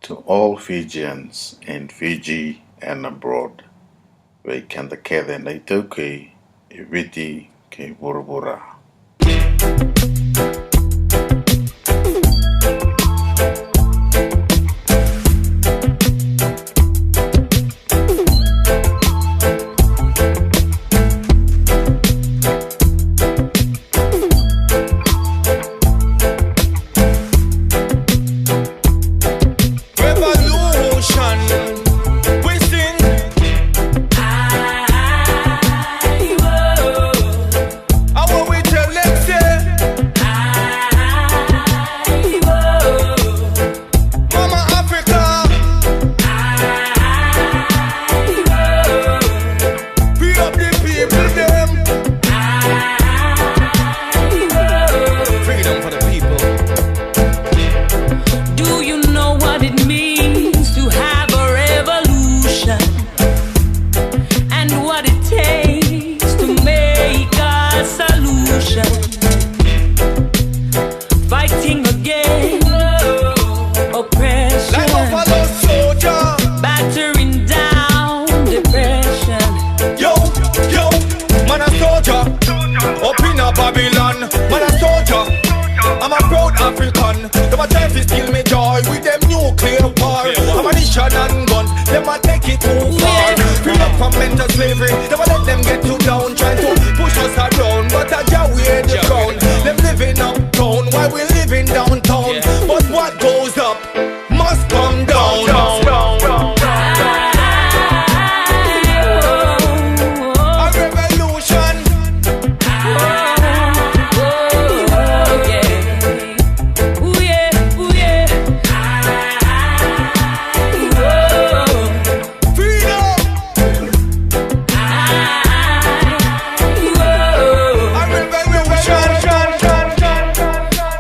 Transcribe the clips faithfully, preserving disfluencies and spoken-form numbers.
To all Fijians in Fiji and abroad. Vei keda kece na iTaukei e Viti kei vuravura. Revolution. We sing. I, oh. And what we tell them say, I, oh. Mama Africa. I, oh. Free up the people dem. Freedom for the people. Do you know what it means to have a revolution? And what it takes to make a solution? Fighting against oppression. Like Buffalo Soldier. Battering down depression. Yo, yo, man a soldier. Up in a Babylon, man a soldier. I'm a proud African. Dem a try to steal me joy with dem nuclear war. Ammunition and guns, dem a take it too far. Free up from mental slavery, dem a let dem get you down. Trying to push us around, but a Jah we hear the ground. Dem living uptown, while we living downtown. But what goes up must come down. A revolution. Freedom. A revolution.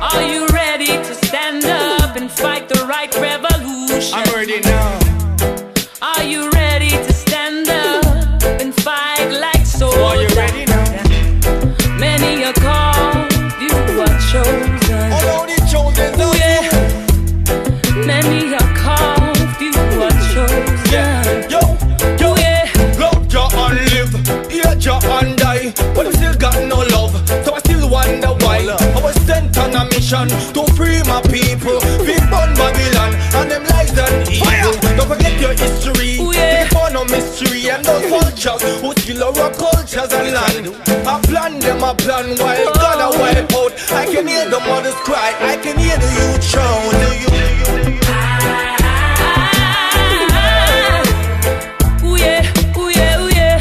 Are you ready to stand up and fight the right revolution? I'm ready now. Are you ready to stand up and fight like soldiers? So are you ready now? Many are called, few are chosen. All of the chosen. Ooh, yeah. Many are called, few are chosen. Yeah. Yo, yo, ooh, yeah. Love Jah and live, hate Jah and die. But we still got no love, so I still wonder why. I was sent on a mission to free my people. We burn Babylon and dem lies and evil. Fire! Don't forget your history. Ooh, yeah. Take it for no mystery. And those vultures who steal our cultures and land. A plan dem a plan while God a wipe out. I can hear the mothers cry. I can hear the youth shout. Ooh, yeah, ooh, yeah, ooh, yeah.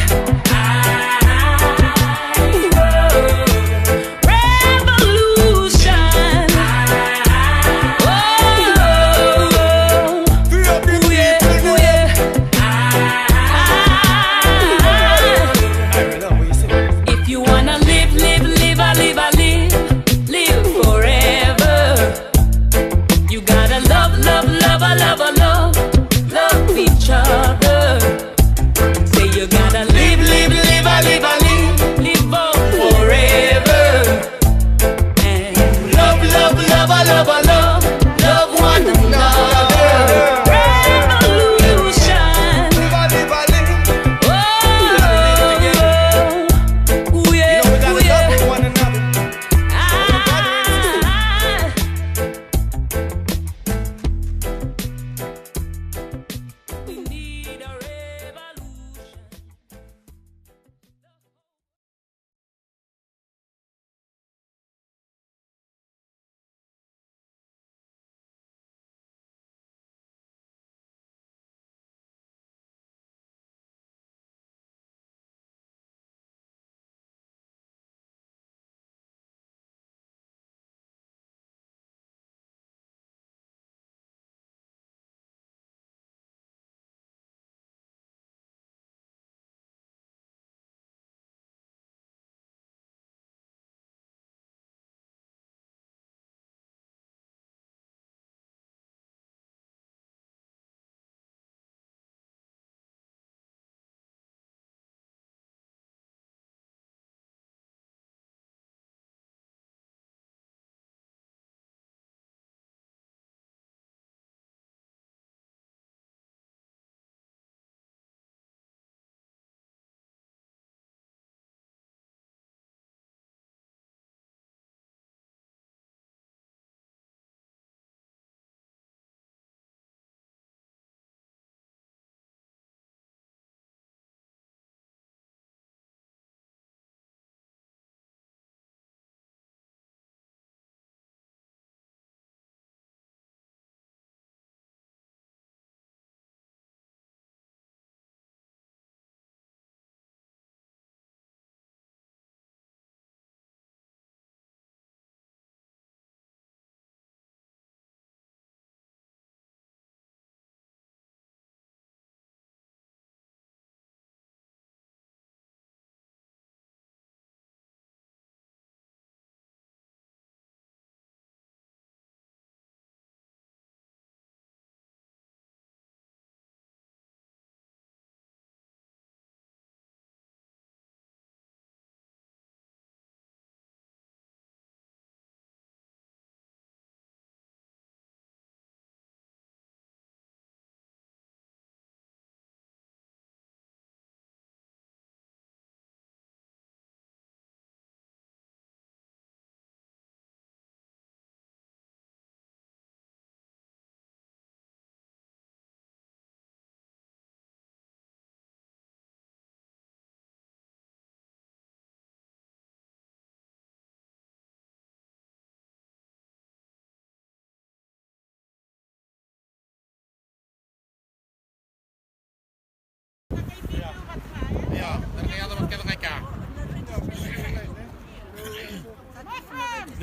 Revolution. Oh, oh, oh. Ooh, yeah, ooh, yeah. If you wanna live, live, live, a live, a live, live forever.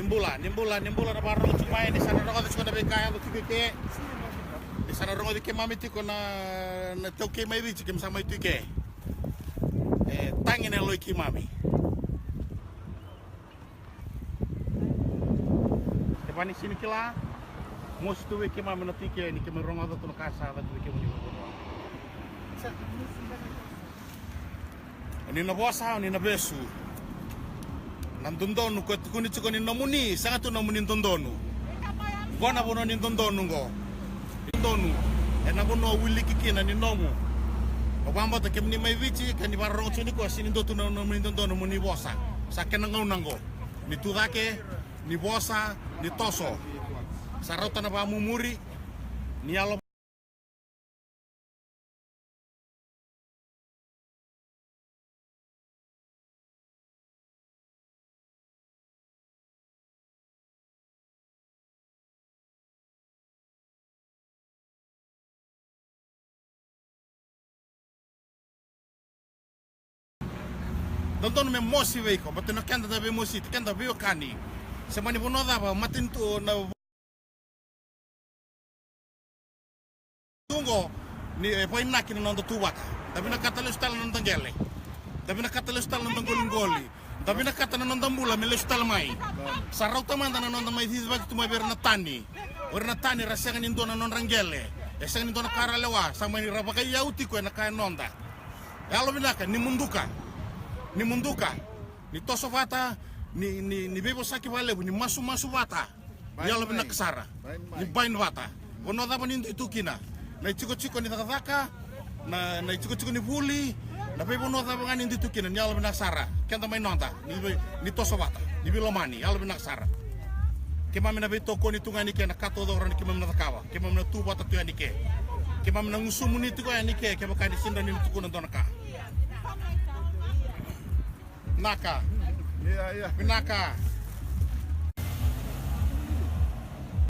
Bula, ni bula, ni bula na vakarorogo tiko mai, ni sa na rogoca tiko na veika e yaco tiko i ke. Ni sa na rogoci keimami tiko na, na iTaukei mai Viti, keimami sa mai tu i ke. E tagi na yalo i keimami. Kevaka ni sega ni kila, mosi tu vei keimami na tu i ke, ni keimami rogoca tu na ka sa yaco tu vei kemuni. O ni na vosa, o ni na vesu. Na dodonu ko e tukuni tiko ni nomuni, sega tu nomuni dodonu. Qo na vanua ni dodonu qo. Dodonu, ena vanua o wiliki kina ni nomu. Au vakabauta kemuni mai Viti, ke ni vakarorogo tiko nikua, sega ni dua tu na nomuni dodonu mo ni vosa. Sa kena gauna qo. Ni tu cake, ni vosa, ni toso. Sa rauta na vakamumuri, ni yalo. Dodonu me mosi vei iko, baleta na keda da veimositi, keda veiwekani. Se mani vanua cava, matanitu na tu qo, ni e vakainaki na noda tu vata. Da vinakata lesu tale na noda qele. Da vinakata lesu tale na noda qoliqoli. Da vinakata na noda bula me lesu tale mai. Sa rauta mada na noda mai cicivaki tu mai vei ira na tani. O ira na tani ra sega ni dua na nodra qele. E sega ni dua na ka ra lewa. Sa mai ni ra vakaiyau tiko ena ka e noda. Yalovinaka, ni muduka. Ni muduka. Ni toso vata. Ni, ni, ni veivosaki vakalevu. Ni masumasu vata. Ni yalovinaka sara. Ni baini vata. Vanua cava ni dui tu kina. Na itikotiko ni cakacaka, na, na itikotiko ni vuli, na veivanua cava ga ni dui tu kina, ni yalovinaka sara. Keda mai noda, ni vei, ni toso vata, ni veilomani, yalovinaka sara. Keimami na veitokoni tu ga yani ke na ka taucoko rawa ni keimami na cakava. Keimami na tu vata tu yani ke. Keimami na gusumuni tiko yani ke, kevaka ni sega ni tukuna dua na ka. Naka. Vinaka.